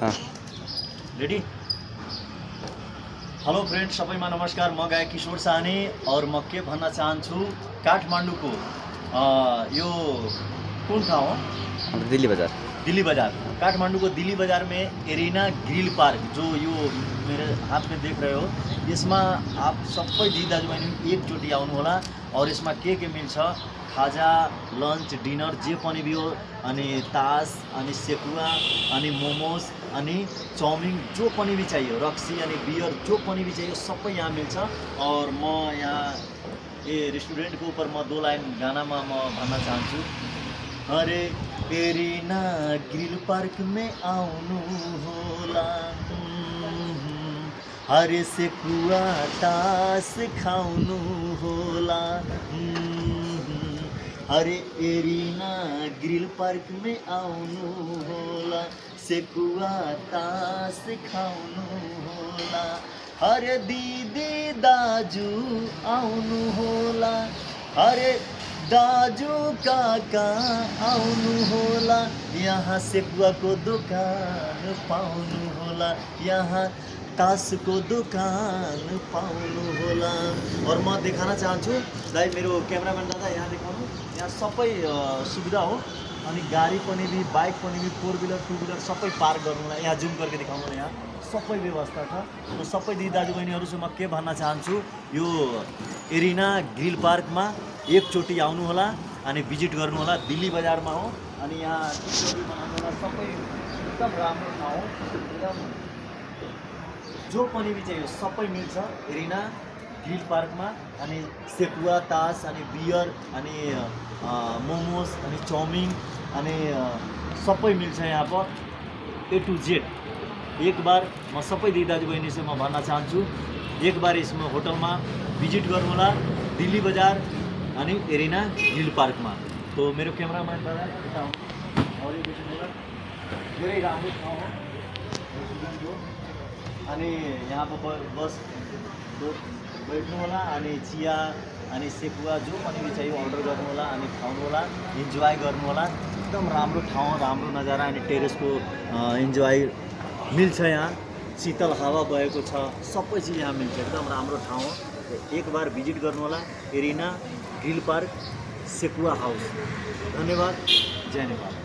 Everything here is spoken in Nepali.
रेडी। हेलो फ्रेंड्स, सबैमा नमस्कार। म गायक किशोर साहनी और म के भन्न चाहन्छु, काठमाडौँको यो कुन ठाउँ हो? दिल्ली बजार। दिल्ली बजार। काठमाडौँको दिल्ली बजार में एरिना ग्रिल पार्क, जो यो मेरे हाथ में देख रहे हो, इसमें आप सबै दिदी दाजुभाइ एकचोटि आउनु होला। और इसमें के मिल्छ, खाजा, लंच, डिनर जे पनि भी हो, अनि तास, अनि सेकुवा, अनि मोमोज, अनि चाउमिन, जो पनि भी चाहिए, रक्सी, अनि बियर, जो पनि भी चाहिए सबै यहाँ मिल्छ। और म यहाँ ये रेस्टुरेंट के ऊपर म 2 लाइन गाना में म भन्न चाहन्छु। अरे एरिना ग्रिल पार्क में आउनु होला, अरे सेकुवा तास खाउनु होला। अरे एरिना ग्रिल पार्क में आउनु होला, सेकुवा तास खाउनु होला। अरे दिदी दाजु आउनु होला, अरे दाजु काका आउनु होला। यहाँ सेकुवाको दुकान पाउनु होला, यहाँ तासको दुकान पाउनु होला। और म देखाना चाहन्छु, दाइ मेरो क्यामेराम्यान दादा यहाँ देखाउनु। यहाँ सबै सुविधा हो, अनि गाडी पनि भी, बाइक पनि भी, 4 व्हीलर 2 व्हीलर सबै पार्क गर्नुलाई यहाँ जुम करके देखाउनु। यहाँ सबै व्यवस्था छ। र सबै दिदी दाजुबहिनीहरू म के भन्न चाहन्छु, यो एरिना ग्रिल पार्कमा एकचोटि आउनु होला अनि भिजिट गर्नु होला। दिल्ली बजारमा हो, अनि यहाँ टिकटहरू बनाउनु होला। सबै एकदम राम्रो ठाउँ हो, एकदम जो पनि भी चाहिए सबै मिल्छ एरिना ग्रिल पार्कमा। अनि सेकुवा तास, अनि बियर, अनि मोमोज, अनि चाउमिन, अनि सबै मिल्छ यहाँ पर A to Z। एक बार म सबै दिदी दाजुबहिनी से म भन्न चाहन्छु, एक बार इसमें होटल में विजिट गर्नु होला, दिल्ली बजार अनि एरिना ग्रिल पार्क में। तो मेरो क्यामेराम्यान दादा और ये देख्नु धेरै राम्रो ठाउँ हो। अनि यहाँ पर बस बैठ्नु होला, अनि चिया, अनि सेकुवा जो पनि भी चाहिए अर्डर गर्नु होला, अनि खाउनु होला, इन्जोय गर्नु होला। एकदम राम्रो ठाउँ, राम्रो नजारा, अनि टेरेसको इन्जोय मिल्छ। यहाँ शीतल हावा बहेको छ, सबै चिज यहाँ मिल्छ। एकदम राम्रो ठाउँ हो। एक बार भिजिट गर्नु होला arena grill park, sekuwa house. धन्यवाद। जय नेपाल।